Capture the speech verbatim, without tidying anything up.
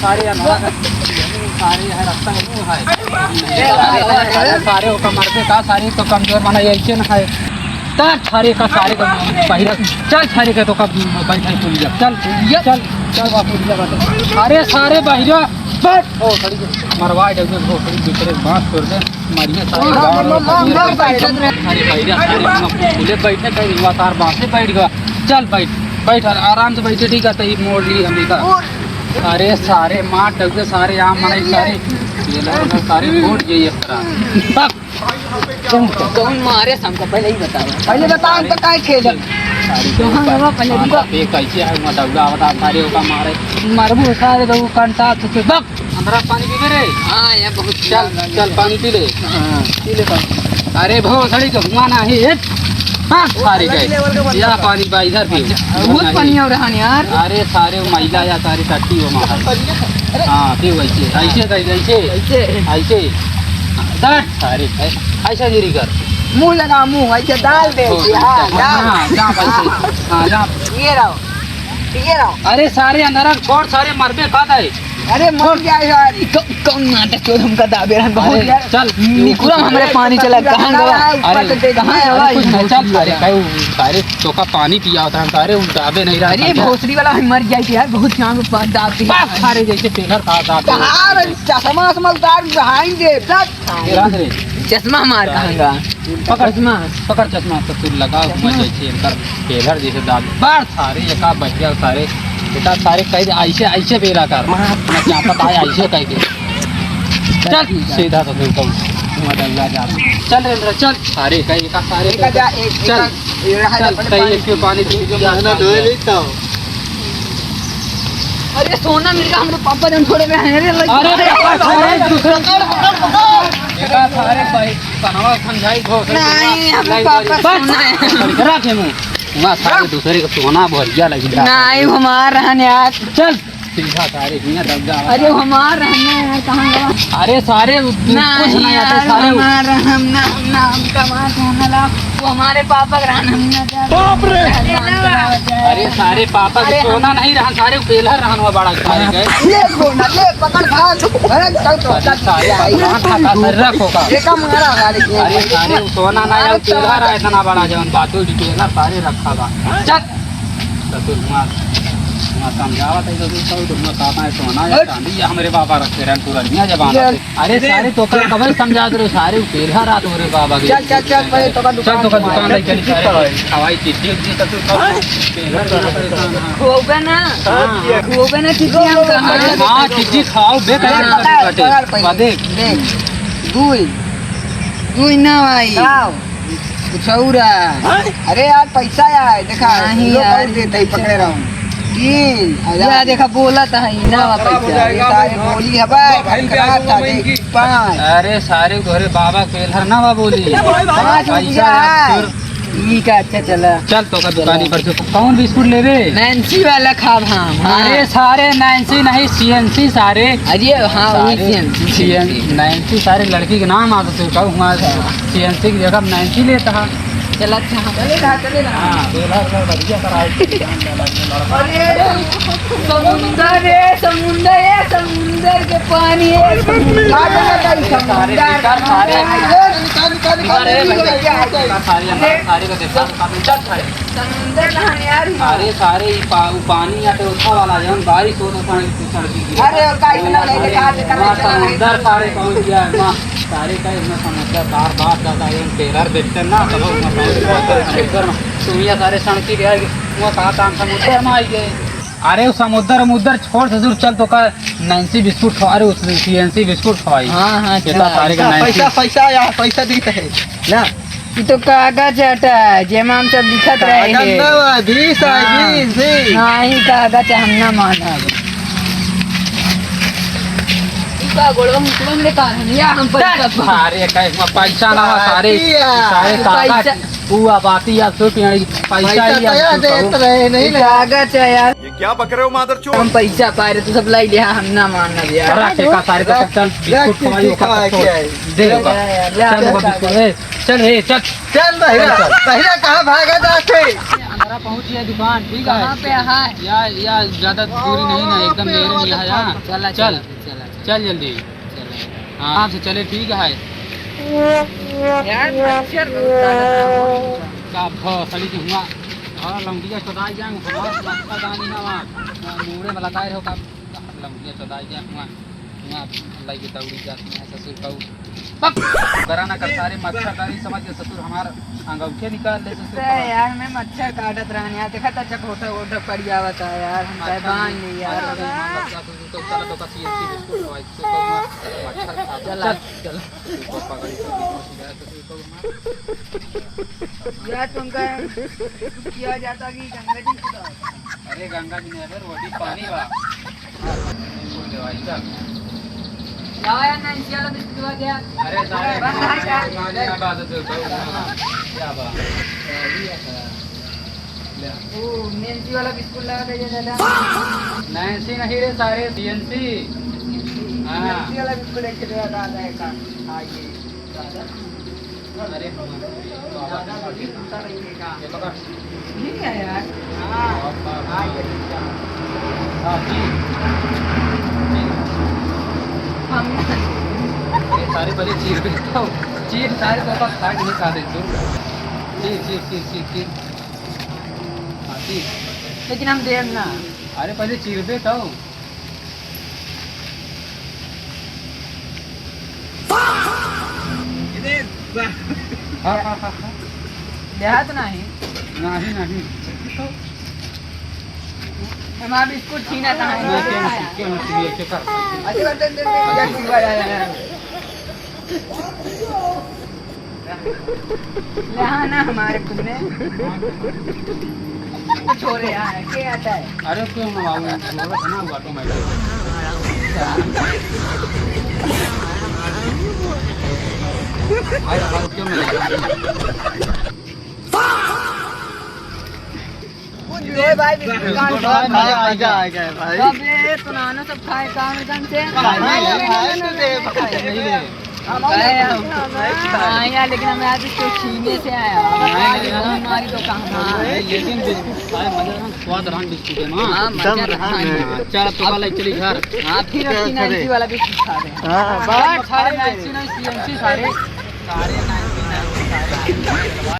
सारे अंधारा का, सारे है, रास्ता है, वो है। सारे ओका मरबे का, सारे तो कमजोर बना, ये ऐसे न है। चल, सारे का, सारे का बहिरा, चल, सारे का तो का बैठा है, चल, चल, चल, बापू, चल, बापू। अरे, सारे बहिरा, बैठ। ओ, थोड़ी मरवा दे, वो थोड़ी दूसरे बांस तोड़ दे। मारिए सारे हाँ, गाँव हाँ, में हाँ, हाँ, हाँ, अरे भैया, सारे हम लोग खुले बैठे थे, युवा तार बांसे बैठ गया। चल बैठ, बैठ, आर-, आराम से बैठे, ठीक है, तो ये मोड़ ली हम इधर। अरे सारे मार डग दे, सारे आम मनाई, सारे ये लगा, सारे फोड़ गए एक तरह। बक। कौन मारे हमको पहले ही बताओ। पहले बताओ, हम तो काहे खेले? सारे तो हाँ, बाबा, पहले हाँ, रुको। ये कैसे है, मटौला बता, सारे ओका मारे। मारबो सारे तो कंटा से बक। हमरा पानी पीबे रे? हाँ, यहाँ बहुत चल, चल, पानी पी ले। हाँ, पी ले पानी। अरे, भोसड़ी के हुआ ना है, हट। हाँ, वो सारे अलग गए। Level का बंदा या था। पानी बा, इधर पी। अच्छा, वो नहीं। पानी और रहा नहीं यार। अरे, सारे मैला या सारी टट्टी हो मार। अरे। हाँ, पी वैसे। हाँ। ऐसे कर, ऐसे। ऐसे। ऐसे। दट, सारे, ऐ-, ऐसा गिरी कर। मुंह लगा, मुंह, ऐसे डाल दे, हो, ऐसे, हाँ, डाल। हाँ, जा, ऐसे। हाँ, जा। ये रहो। ये रहो। अरे सारे अंधारा छोड़, सारे मरबे का दाई। अरे मर गया यार, ई कौ-, कौन नाटक चोर हमका दाबे रहन बहुत अरे यार। चल। निकुलम हमरे पानी चला, कहाँ गवा? अरे, अरे, कहाँ है अरे, भाई? कुछ नहीं, चल, अरे, कहीं सारे चोका पानी पिया होता है, सारे उल्टाबे नहीं रहा अरे, था। भोसड़ी वाला हम मर जाए यार, बहुत जान को दाब दिया। बस, सारे जैसे पेलर का दाब दिया। कहाँ रे? चश्मा, चश्मा उतार, behind दे, चल। ये रहा रे। चश्मा मार कहाँ गवा? पकड़, चश्मा। पकड़ चश्मा, तो तू लगा, चश्मा। मर जाए, इनकर पेलर जैसे दाब। बस। सारे एका बहिरा सारे, एका सारे कह दे, ऐसे, ऐसे बेरा कर। मैं क्या पता है, ऐसे कह दे। चल, सीधा तो तू कहूँ, मदन जा, जा। चल रे, चल, सारे कह, एका सारे एक कह दे। जा, एक, चल, एक, एक, चल, एक, कहीं एक पानी पी, ना, धोए नहीं तो। अरे, सोना मिल गया, हमरे पापा जन थोड़े में है रे, लग अरे, अरे, पापा, अरे, दूसरा पकड़, पकड़, पकड़। एका सारे भाई, कनवा समझाई, घोसड़ी नहीं, हमरे पापा सोना है। रख एमे। वहाँ सारे दूसरे के सोना भरिया लगी जाता है। नहीं, हमार रहन यार। चल, सीधा सारे हियाँ दब जा। अरे, हमार रहन यार, कहाँ गवा? अरे, सारे उ-, कुछ नहीं नहीं आता, यार, सारे उ- हमार रहन ना, हम ना, हम कमा सोना ला, वो हमारे पापा के रहन, हम ना जा। बाप रे! अरे, सारे पापा के अरे, सोना हम नहीं रहन, सारे पेलहर रहन हुआ बड़ा खाए गए। ले सोना, ले, पकड़, भाग। अरे, चल तो, अरे, चल, सारे चल। भगवान खाता सर रखो का। एका मारा गाड़ी के। अरे, सारे उ सोना नहीं, अरे, उ पेलहर है इतना बड़ा जवन बाटो डिटेलर सारे रखा बा। चल। ससुर हुआ, हुआ समझावत है, ससुर, ससुर, हुआ कहता है, सोना या हट। चांदी, या हमरे बाबा रखे रहन पुरनिया जमाना ये से। अरे सारे, तोका कबे समझात रहे, सारे उ पेलहर रात हो रे बाबा के। चल, चल, चल, पहले तोका चल, दुकान तोका घुमाए। दुकान लग चल, चल, चल। खवाई चीज, चीज, चीज, ससुर, सब पेलहर रहन परेशान है। होगा ना? हाँ, हाँ। होगा ना, चीज हम कहाँ अरे हाँ, चीज, चीज खाओ, बे, अरे कैसे पकड़, बटे? पकड़ पहले। बा देख। देख। दुई। दुई ना भाई। खाओ। कुछ और है। हाँ? अरे यार, पैसा यार, देखा, नहीं लोग यार, और देते ही पैसा पकड़े रहो। तीन, या देखा, बोला था, ही ना खराब हो पैसा। जाएगा, ये सारे भाई, बोली है, भाई, भाई, खराब था, भाई, देख, इनकी पाँच। अरे, सारे तोहरे बाबा के पेलहर ना बा बोली। पाँच पैसा रुपया यार, है। फिर ई का अच्छा चला। चल, तो का दुकानी पर से कौन बिस्कुट लेबे? नैन्सी वाला खाब हम, हाँ। अरे, सारे नैन्सी नहीं, सी एन सी सारे। अरे, हाँ, वही सारे C N C, C N C. Nancy सारे लड़की के नाम आते थे, कहूँ, हाँ। सी एन सी की जगह नैन्सी लेता है। चल, अच्छा, हाँ। चले ना, चले ना। हाँ, दो लाख का बढ़िया कराए। अरे, समुंदर रे, समुंदर रे, समुंदर के पानी है, समुंदर। सारे, सारे, सारे, सारे, सारे, सारे, सारे, सारे, सारे, सारे, सारे, सारे, समुंदर नहाने आ रही है। अरे, सारे, ई पा-, उ पानी आते उठा वाला, जौन बारिश होत है, पानी से सड़की गिरा। अरे, और का इतना नहीं देखा, देखा, वहाँ देखा, समुंदर देखा। सारे पहुँच गया है, वहाँ सारे का इतना समुंदर, बार, बार ज्यादा, ये टेलर देखते ना, तो लोग वहाँ समुंदर में, तुम ये सारे सड़की रह गए, वहाँ कहाँ, कहाँ समुंदर में आई गए। अरे, वो समुंदर, समुंदर छोड़, ससुर, चल, तो का नैन्सी बिस्कुट खवा, अरे, उस सी एन सी बिस्कुट खवाई। हाँ, हाँ, ये तो चला। सारे का पैसा, नैन्सी पैसा, पैसा यार, पैसा दी है ना। ई तो कागज हटा, जेमा हम सब लिखत रहे कागज हैं। ना बा, बीस है, हाँ। बीस, बीस। हाँ, ई कागज हम ना मानब। ई का गोड़वा मुकवा में का है? या हम पैसा सारे का इसमें पैसा ना बा, सारे, सारे कागज। पैसा। ऊ आबादी या तो पैसा पैसा ही तो या यार तो देत रहे, नहीं ई ना। कागज है यार। क्या बक रहे हो मादरचोद? हम पैसा पाए रहे तो सब लाई लिया, हम ना मानना भैया। अरे, ठेका सारे को रख, चल, रख, बिस्कुट खवाई, खवा ओका के छोड़। आई। दे, रख, ओका। यार, चल, यार, ओका बिस्कुट, ए, चल रे, चल। चल, बहिरा, चल। बहिरा कहाँ भागा जाते? अंदरा पहुँच गया दुकान, ठीक है? कहाँ पे है? या, या, ज्यादा दूरी नहीं ना, एकदम नेड़े नहीं है यहाँ। चला, चल, चला, चला, चला। चल जल्दी। चला। हाँ, आराम से चले, ठीक है। यार, मच्छर बहुत काटत है। का भौसड़ी के हुआ। हाँ, लंगिया चोदाई जाएंगे, हमारा मच्छर दानी ना वहाँ। मूड़े में लगाए रहो का। लंगिया चोदाई जाए हुआ, हुआ लगे दौड़ी जाती है ससुर का। बक! डरा ना कर सारे मच्छरदानी समझ के ससुर हमार अंगूठे निकाल ले ससुर अरे का। यार, मैं मच्छर काटत रहन यार, देखा था जब होठा वोठा पड़ जावा था यार, हम कहे अच्छा, बांध ली यार। अच्छा, अच्छा, अच्छा, तो चलो तो का सीएनसी बिस्कुट खवाई, तो मच्छर खा। चल, चल। चल, चल। तो पकड़ी तो बिस्कुट खिलाया तो यार, तुमका किया जाता कि गंगा जी खुदा होता। अरे गंगा जी नहीं, अरे रोटी पानी बा। बोल दे भाई, चल। लावा यार, नैंसी वाला बिस्कुट दे यार। अरे सारे बंद है क्या? गाने का बात है, तो क्या बात? ले। ओ, नैंसी वाला बिस्कुट लगा दे दादा। नैंसी नहीं रे सारे, सीएनसी। हाँ। नैंसी वाला बिस्कुट एक दे दादा है का? हाँ, ये दादा। अरे, हाँ। दादा, ये पकड़। ठीक है यार। हाँ। हाँ, ये ठीक है। हाँ, ठीक। ठीक। हम ये सारे पहले चीर दे। चीर सारे को बस काट नहीं खा दे तू। चीर, चीर, चीर, चीर, चीर। हाँ, चीर। लेकिन हम देब ना। अरे, पहले चीर दे तो। हाँ, हाँ, हाँ, हाँ। देहात नाही। नाही, नाही। हमारा बिस्कुट छीना था। ना, क्यों नहीं, क्यों नहीं, क्यों कर? अरे, बर्तन दे दे, क्या चीज वाला है? यहाँ ना हमारे खुद में। छोरे यहाँ है, के आता है? अरे क्यों ना बाबू, बोलो ना, वो ऑटोमेटिक। अरे, अरे, क्यों नहीं? ए भाई, बिस्कुट कहाँ भाई, मजा आ गया, आ गया भाई। अबे, तू नानो सब खाए, काम एकदम से। भाई, भाई, भाई, तो दे, भाई। हम आए हैं। हाँ, यार, लेकिन हमें आज इसको छीने से आया। अब नहीं, आज नहीं। हमारी तो कहाँ? नहीं, लेकिन बिस्कुट खाए, मजा ना, स्वाद रहन बिस्कुट है ना। हाँ, मजा एकदम रहन है। हाँ, चल, अब तो वाला चली घर। हाँ, फिर अब खरे। नैंसी वाला बिस्कुट खा रहे हैं। हाँ, हाँ, बात सारे खाए। नैंसी नहीं, सीएनसी सारे। सारे नैंसी, नैंसी, सारे।